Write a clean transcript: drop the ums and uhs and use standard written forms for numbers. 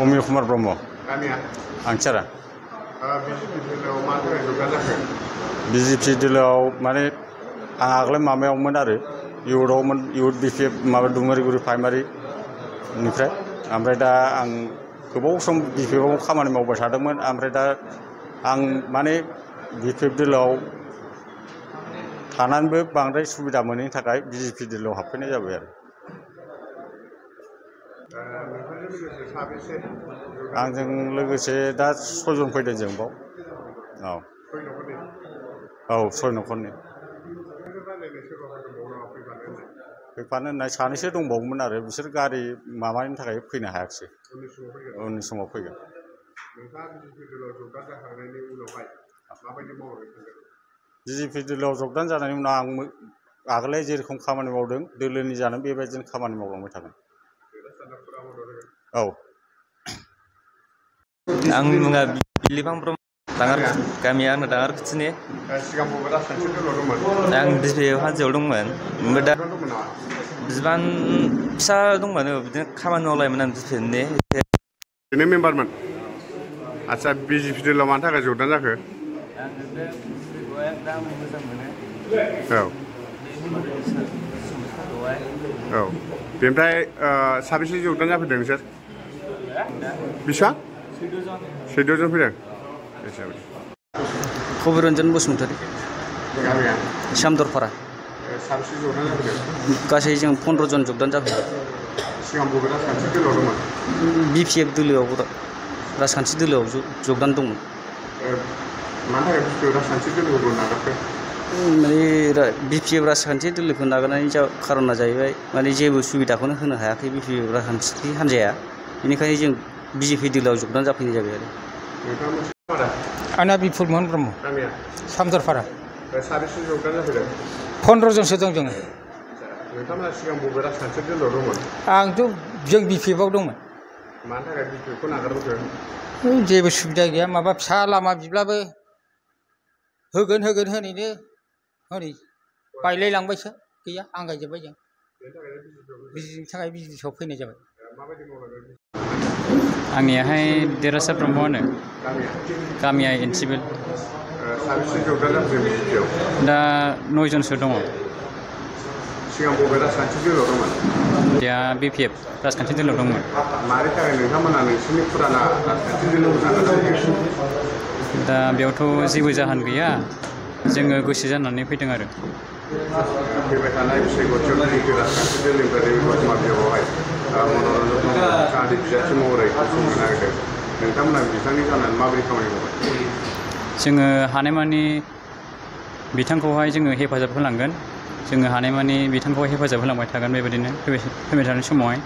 Omil Kumar Bromo. Angcara. BJP दिलाव माने आं आगोल माबायावमोन आरो इउथआवमोन इउथ BPF माबा दुमारिगुरि प्राइमारिनिफ्राय ओमफ्राय दा आं गोबाव सम BPF आव खामानि मावबाय थादोंमोन ओमफ्राय दा आं माने BPF दिलाव थानानैबो बांद्राय सुबिदा मोनैनि थाखाय BJP दिलाव हाबफैनाय जाबाय आरो आंजों लोगोसे दा 6 जन फैदों जों बाव औ 6 नखरनि फैफानो होननाय सानैसो दंबावोमोन आरो बिसोर गारि माबानि थाखाय फैनो हायाखिसै उननि समाव फैगोन BJP दिलाव जगदान जानायनि उनाव आं आगोलहाय जेरखम खामानि मावदों दोलोनि जानो बेबायदिनो खामानि मावलांबाय थागोन औ आंनि मुङा बिलिफां ब्रह्म गामिया आंना दाङारखुथिनि आं BPF हानजायाव दंमोन ओमफ्राय दा बिबान फिसा दंमोन बिदिनो खामानि मावलायोमोन आं BPFनि बेनो मेम्बारमोन आदसा BJP दिलाव मानि थाखाय जगदान जाखो आं मोजां मोनो औ बेनिफ्राय साबेसे जगदान जाफैदों नोंसोर बेसेबां 14 जन फैदों कबिरन्जन बसुमतारी सामदरपारा साबेसे जगदान जाफैदों गासै जों 15 जन जगदान जाफैदों सिगां बबे राजखान्थि दोलोआव दंमोन BPF दोलोआव राजखान्थि दोलोआव जगदान दंमोन मानि थाखाय BPF राजखान्थि दोलोखौ नागारखो माने BPF राजखान्थि दोलोखौ नागारनायनि खारना जाहैबाय माने जेबो सुबिदाखौनो होनो हायाखै BPF राजखान्थि हान्जाया बेनिखायनो जों BJP दिलाव जगदान जाफैनाय जाबाय आरो आंना बिपुल मोहन ब्रह्म सामदरपारा साबेसे जगदान जाफैदों 15 जनसो दं जोङो नोंथांमोना सिगां बबे राजखान्थि दोलोआव दंमोन आंथ' जों BPF आव दंमोन मानि थाखाय BPF खौ नागारबोखो जेबो सुबिदा गैया माबा फिसा लामा बिब्लाबो होगोन होनैनो हनै बायलायलांबायसो गैया आंगायजोब्बाय जों बिनि थाखाय BJPआव फैनाय जाबाय आंनियाहाय देरहासार ब्रह्म होनो गामिया एनसिबिल साबेसे जगदान जाफैदों BJPआव दा 9 जनसो दङ सिगां बबे राजखान्थि दोलोआव दंमोन दा BPF राजखान्थि दोलोआव दंमोन मानि थाखाय नोंथांमोना नोंसोरनि फुराना राजखान्थि दोलोआव नागारनानै दा बेयावथ' जेबो जाहोन गैया जोङो गोसो जानानै फैदों आरो फैबाय थानाय बिसायख'थियाव BJP राजखान्थि दोलोनिफ्राय रबिकुमार देवआवहाय मनरन्जन ब्रह्मनि बिजाथि महरै गसंनो नागिरदों नोंथांमोना बिथांनि जानानै माबोरै खामानि मावगोन जोङो हानायमानि बिथांखौहाय जोङो हेफाजाब होलांगोन जोङो हानायमानि बिथांखौ हेफाजाब होलांबाय थागोन बेबायदिनो फैबाय थानाय समावहाय